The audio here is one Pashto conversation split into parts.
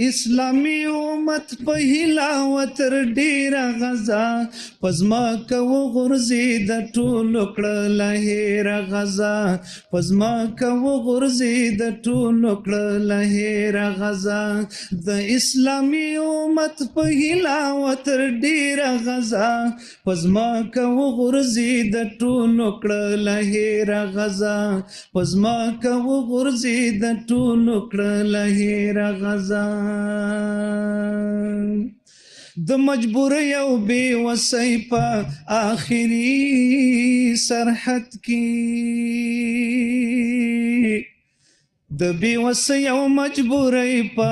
اسلامي امت په هیله وتر ډیره غزا، پزما کو غرزي د ټولو کړه هیره غزا، پزما کو غرزي د ټولو کړه هیره غزا. د اسلامي امت په هیله وتر ډیره غزا، پزما کو غرزي د ټولو کړه هیره غزا، پزما کو غرزي د ټولو کړه هیره غزا. د مجبورۍ او بې وسۍ په آخري سرحد کې، د بې وسۍ او مجبورۍ په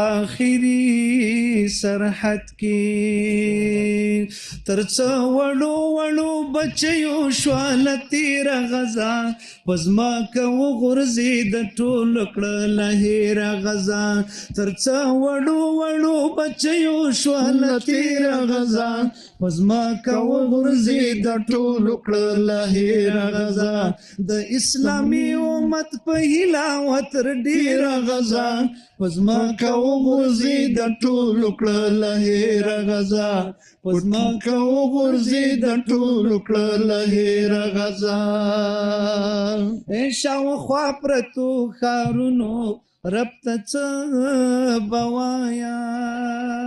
آخري سرحد کې، تر څه وړو وړو بچیو شواله تېره غزا، پزماکه وغورځي د ټولو کړله هېره غزا، تر څه وړو وړو بچیو شواله تېره غزا، پزماکه وغورځي د ټولو کړله هېره غزا. د اسلامي امت په هیله وتر ډېره غزا، پزماکه وغورځي د ټولو کړله هېره غزا، پزماکه وغورځي د ټولو کړله هېره غزا. شاوخوا پرتو ښارونو رب ته څه به وایاست،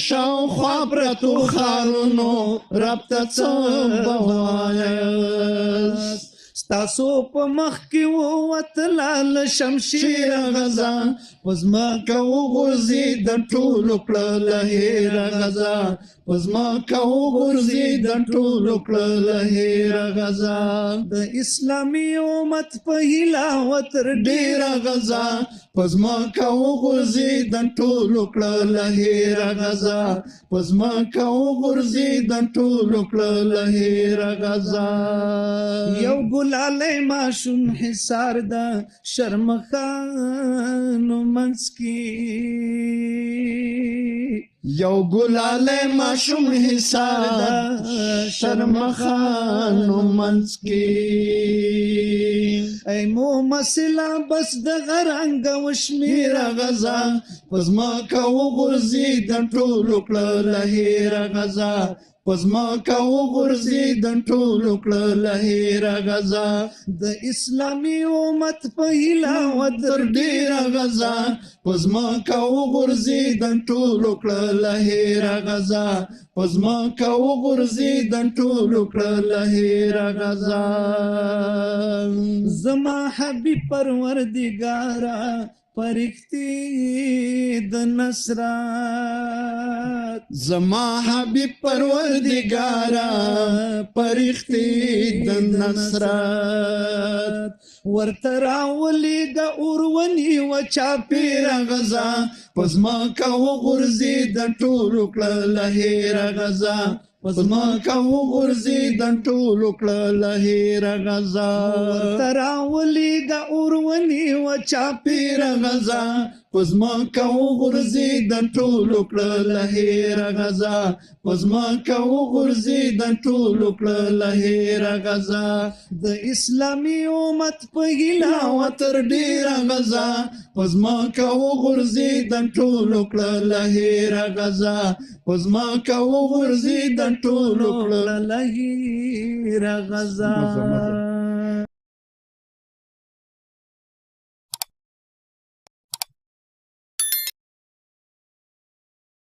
شاوخوا پرتو ښارونو رب ته څه به وایاست. ستاسو په مخ کې ووتله له شمشیره غزا، پزماکه وغورځي د ټولو کړله هېره غزا، پزماکه وغورځي د ټولو کړله هېره غزا. د اسلامي امت په هیله وتر ډېره غزا، پزماکه وغورځي د ټولو کړله هېره غزا، پزماکه وغورځي د ټولو کړله هېره غزا. یو ګلالی ماشوم حصار د شرمخانو منځ کې، یو ګلالی ماشوم حصار د شرمخانو منځ کې. ای مو مسله بس د غرنګ وشمیره غزا، پزماکه وغورځي د ټولو کړله هېره غزا، پزماکه وغورځي د ټولو کړله هېره غزا. د اسلامي امت په هیله وتر ډېره غزا، پزماکه وغورځي د ټولو کړله هېره غزا، پزماکه وغورځي د ټولو کړله هېره غزا. زما حبیب پروردګاره پرښتې د نصرت، زما حبیب پروردګاره پرښتې د نصرت. ورته راولېږه اور ونیوه چاپېره غزا، پزماکه وغورځي د ټولو کړله هېره غزا، پزماکه وغورځي د ټولو کړله هېره غزا. ورته راولېږه اور ونیوه چاپېره غزا، پزماکه وغورځي د ټولو کړله هېره غزا، پزماکه وغورځي د ټولو کړله هېره غزا. د اسلامي امت په هیله وتر ډېره غزا، پزماکه وغورځي د ټولو کړله هېره غزا، پزماکه وغورځي د ټولو کړله هېره غزا.